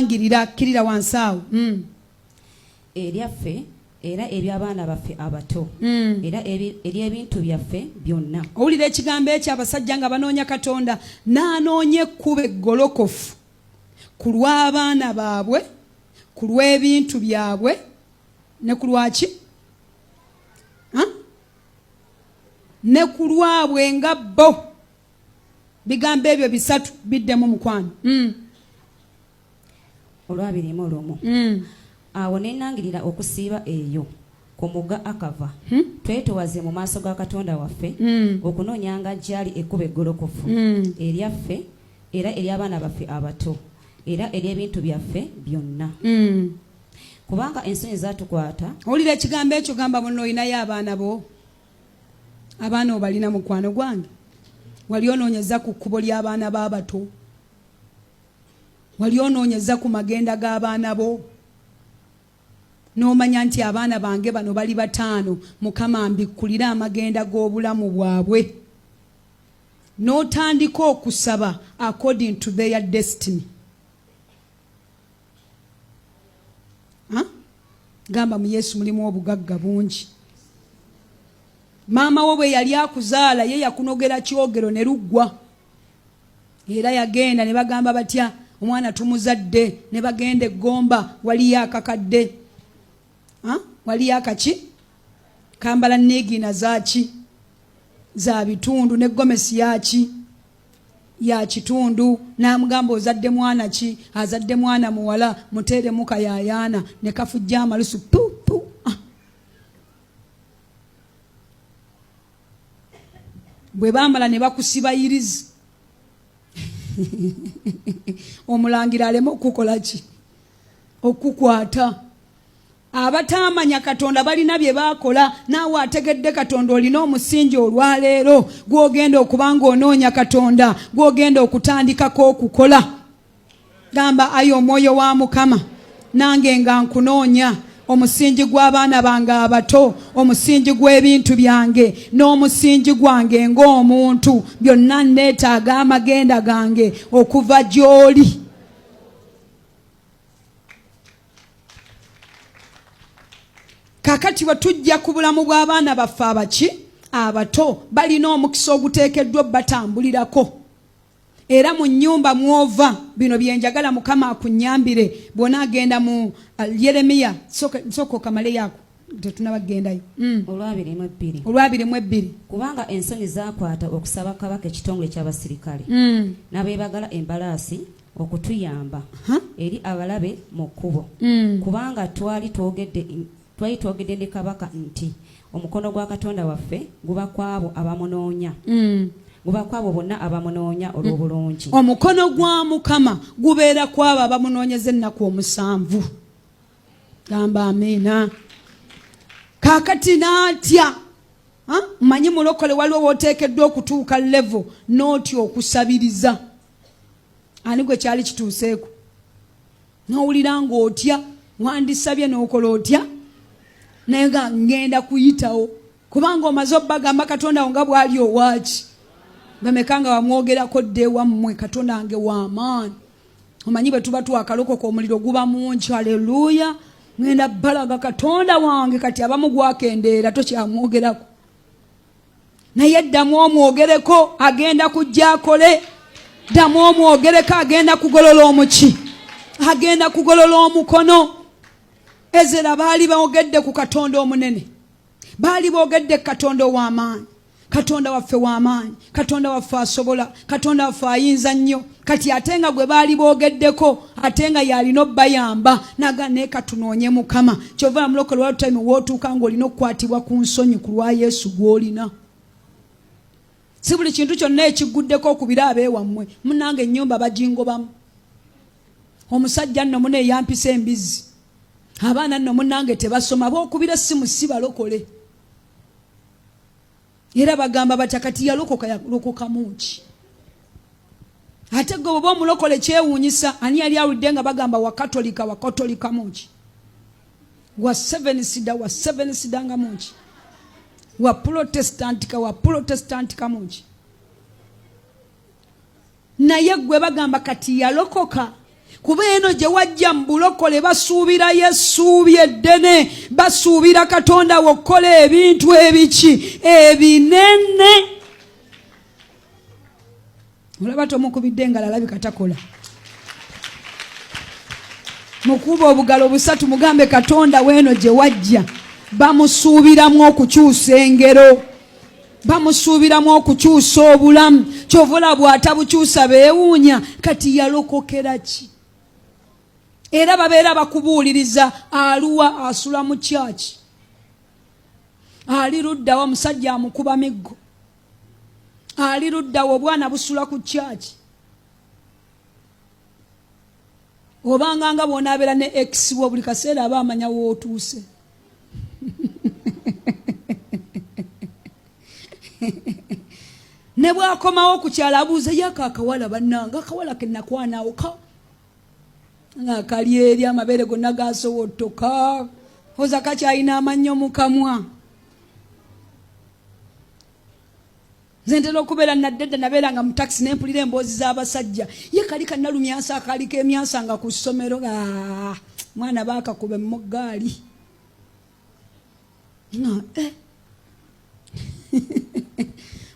Ngirira kkirira wansi awo. Eryaffe era ery'abaana baffe abato, era ery'ebintu byaffe byonna. Owulira ekigambo ekyo abasajja nga banoonya Katonda n'anoonya ekkubo eggolokofu ku lw'abaana baabwe, ku lw'ebintu byabwe ne ku lwaki? Ne ku lwabwe nga bo. Bigambo ebyo bisatu biddemu mukwano. Olwabiri mu lumu. Awo ne nnangirira okusiiba eyo ku mugga Akava, twetowaze mu maaso ga Katonda waffe, okunoonyanga gy'ali ekkubo eggolokofu, eryaffe era ery'abaana baffe abato, era ery'ebintu byaffe byonna. Kubanga ensonyi zaatukwata. Owulira ekigambo ekyo gamba munno olinayo abaana bo. Abaana obalina mukwano gwange? Wali onoonyeza ku kkubo ly'abaana b'abato? Wali onoonyeza ku magenda g'abaana bo? N'omanya nti abaana bange bano bali bataano, Mukama mbikkulire amagenda g'obulamu bwabwe. N'otandika okusaba according to their destiny. Gamba mu Yesu mulimu obugagga bungi. Maama wo bwe yali akuzaala ye yakunogera kyogero ne luggwa. Era yagenda ne bagamba batya omwana tumuzadde ne bagenda e Gomba waliyo akakadde. Waliyo akaki kambala niigiina zaaki za bitundu ne gomesi yaki ya kitundu n'amugamba ozadde mwana ki azadde mwana muwala muteeremu kayayaana ne kafujja amalusu pu pu. Bwe baamala ne bakusiba yirizi omulangira aleme okukola ki okukwata. Abataamanya Katonda balina bye baakola. Naawe ategedde Katonda olina omusingi olwaleero gw'ogenda okuba ng'onoonya Katonda, gw'ogenda okutandikako okukola. Gamba, ayi omwoyo wa Mukama, nange nga nkunoonya, omusingi gw'abaana bange abato, omusingi gw'ebintu byange, n'omusingi gwange ng'omuntu, byonna nneetaaga amagenda gange okuva gy'oli. Kakati bwe tujja ku bulamu bw'abaana baffe abaki abato, balina omukisa oguteekeddwa obbatambulirako. Era mu nnyumba mw'ova, bino bye njagala Mukama akunnyambire bw'onaagenda mu Yeremiya, sooka okamaleyo ako tetunaba kugendayo. Olwabiri mu ebbiri. Olwabiri mu ebbiri. Kubanga ensonyi zaakwata okusaba kabaka ekitongole ky'abasirikale n'abeebagala embalaasi okutuyamba eri abalabe mu kkubo, kubanga twali twogedde twali twogedde ne kabaka nti omukono gwa Katonda waffe guba ku abo abamunoonya, guba ku abo bonna abamunoonya olw'obulungi. Omukono gwa Mukama gubeera ku abo abamunoonyeza ennaku omusanvu. Gamba amiina. Kaakati n'atya. Mmanyi mulokole waliwo w'oteekeddwa okutuuka level n'otya okusabiriza. Ani gwe kyali kituuseeko? N'owulira ng'otya, wandisabye n'okola otya, naye nga ngenda kuyitawo kubanga omaze obbagamba Katonda wo nga bw'ali owaaki. Bameka nga wamwogerako dda ewammwe, Katonda wange w'amaanyi. Omanyi bwe tuba twakalokoka omuliro guba mungi, haleluya, ngenda balaga Katonda wange. Kati abamu gwakendeera tokyamwogerako, naye ddamu omwogereko, agenda kujja akole. Ddamu omwogereko, agenda kugolola omuki, agenda kugolola omukono. Ezera baali boogedde ku Katonda omunene, baali boogedde ku Katonda ow'amaanyi. Katonda waffe w'amaanyi, Katonda waffe asobola, Katonda waffe ayinza nnyo. Kati ate nga gwe baali boogeddeko, ate nga y'alina obbayamba, naga naye katunoonye Mukama. Kyova mulokole wa time w'otuuka ng'olina okukwatibwa ku nsonyi ku lwa Yesu gw'olina. Si buli kintu kyonna ekigguddeko okubira abeewammwe. Munnange ennyumba bagingobamu. Omusajja nno muna eyampisa embizzi. Abaana nno munnange tebasoma, b'okubira essimu si balokole. Era bagamba batya kati yalokoka, yalokokamu ki? Ate gwe bw'oba omulokole kyewuunyisa, ani yali awulidde nga bagamba wa Katolika, wa Katolikamu ki? Wa seven sida, wa seven sida nga mu ki? Wa Protestantika, wa Protestantika mu ki? Naye gwe bagamba kati yalokoka. Kuba eno gye wajja mu bulokole basuubirayo essuubi eddene, basuubira Katonda wo okukola ebintu ebiki ebinene. Olaba tomukubidde engalo, alabika takola. Mukuba obugalo busatu, mugambe Katonda weeno gye wajja bamusuubiramu okukyusa engero, bamusuubiramu okukyusa obulamu. Kyova olaba bw'atabukyusa beewuunya, kati yalokokera ki? Era babeera bakubuuliriza aluwa, asula mu kyaki, ali luddawa, musajja amukuba miggo, ali luddawa, obwana busula ku kyaki. Obanga nga bw'onaabeera ne ex wo buli kaseera aba amanya w'otuuse. Ne bw'akomawo ku kyalo abuuza yako akawala, bannange akawala ke nakwanaawo ka nga kali eri, amabeere gonna gasowottoka, oza kakyalina amannyo mu kamwa. Nze ntera okubeera naddedda, nabeera nga mu takisi nempulira emboozi z'abasajja, ye kali kanalumyansa akaali k'emyansa nga ku ssomero, mwana baakakuba emmugaali.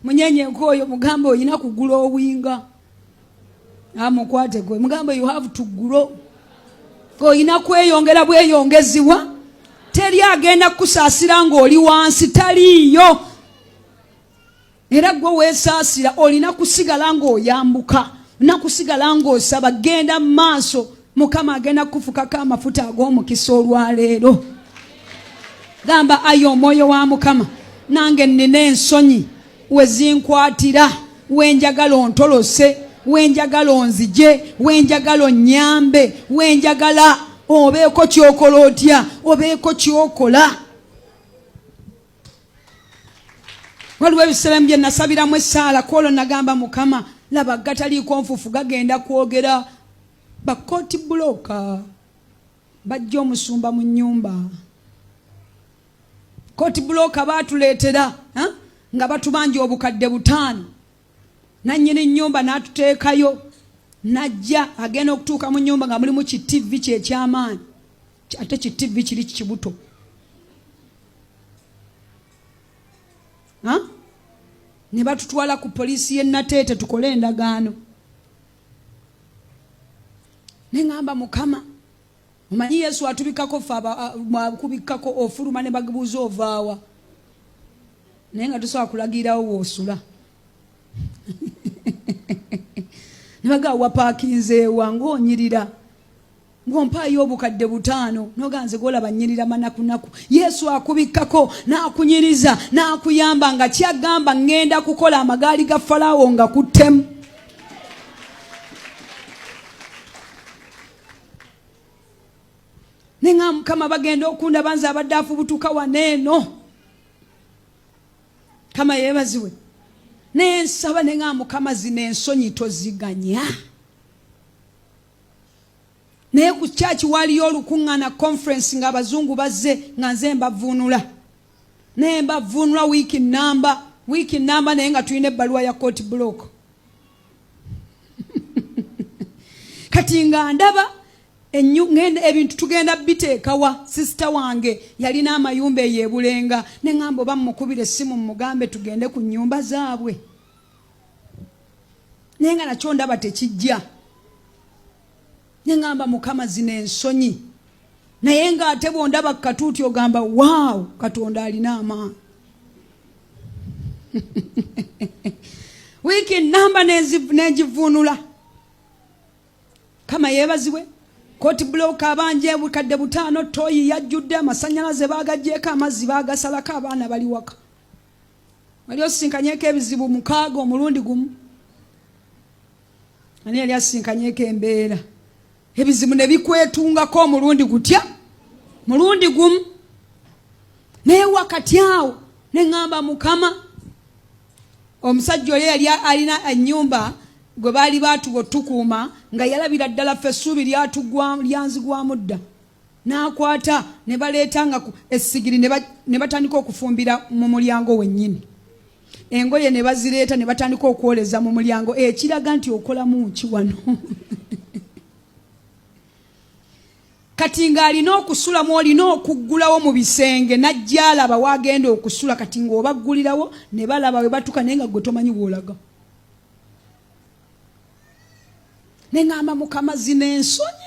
Munyenye nkooyo, mugambe olina kugula owinga, amukwate gwe mugambe you have to grow, olina kweyongera bweyongezibwa. Teri agenda kukusaasira ng'oli wansi, taliiyo. Era gwe weesaasira, olina kusigala ng'oyambuka, olina kusigala ng'osaba, genda mu maaso. Mukama agenda kukufukako amafuta ag'omukisa olwaleero. Gamba ayi omwoyo wa Mukama, nange nnina ensonyi wezinkwatira, wenjagala ontolose, wenjagala onzije, wenjagala onnyambe, wenjagala obeeko kyokola otya, obeeko kyokola. Waliwo ebiseera bye nasabiramu essaala kwolwo, nagamba Mukama, laba gataliiko nfuufu gagenda kwogera. Bakooti bulooka bajja omusumba mu nnyumba, kooti bulooka baatuleetera nga batubanja obukadde 500, nannyini nnyumba n'atuteekayo. Najja agenda okutuuka mu nnyumba nga mulimu ki TV kyekyamaanyi, ate ki TV kiri kibuto. Ne batutwala ku poliisi y'e Nateete tukole endagaano. Ne ŋŋamba Mukama, omanyi Yesu atubikako ffe, akubikkako ofuluma ne bagubuuza ovaawa, naye nga tosobola kulagirirawo w'osula. Ne bagamba wapaakinzeewa ng'onyirira ng'ompaayo obukadde 500, noga nze gwolaba nnyirira manakunaku. Yesu akubikkako n'akunyiriza n'akuyamba nga kyagamba ŋŋenda kukola amagaali ga Falaawo nga kuttemu. Ne nga Mukama bagenda okundaba nze abadde afubutuka wano eno. Kama yeebazibwe. Nensaba ne nga Mukama zino ensonyi toziganya. Naye ku kyaki waliyo olukuŋŋaana conference ng'abazungu bazze, nga nze mbavuunula, naye mbavuunula wiiki namba, wiiki namba, naye nga tulina ebbaluwa ya court block. Kati nga ndaba ebintu tugenda biteekawa. Sisita wange yalina amayumba eyo ebulenga, ne ŋŋamba oba mmukubira essimu mmugambe tugende ku nnyumba zaabwe, naye nga nakyo ndaba tekijja. Ne ŋŋamba Mukama zino ensonyi, naye ng'ate bw'ondaba ku katuuti ogamba waawo, Katonda alina amaanyi. Wiiki namba nengivuunula. Kama yeebazibwe. Kooti bulooka abanja obukadde 500, toyi yajjudde, amasanyalaze baagaggyeko, amazzi baagasalako, abaana bali waka. Wali osinkanyeko ebizibu 6 omulundi gumu? Ani yali asinkanyeko embeera ebizibu ne bikwetungako omulundi gutya, mulundi gumu? Naye wakati awo ne ŋŋamba Mukama, omusajja oyo yali alina ennyumba gwe baali baatuwa otukuuma, nga yalabira ddala ffe essuubi lyanzigwamu dda, n'akwata ne baleeta nga essigiri ne batandika okufumbira mu mulyango wennyini, engoye ne bazireeta ne batandika okwoleza mu mulyango, ekiraga nti okolamu ki wano. Kati ng'alina okusulamu, olina okuggulawo mu bisenge n'ajja alaba w'agenda okusula. Kati ng'obaggulirawo ne balaba we batuuka, naye nga ggwe tomanyi w'olaga. Ne ŋŋamba, Mukama, zino ensonyi.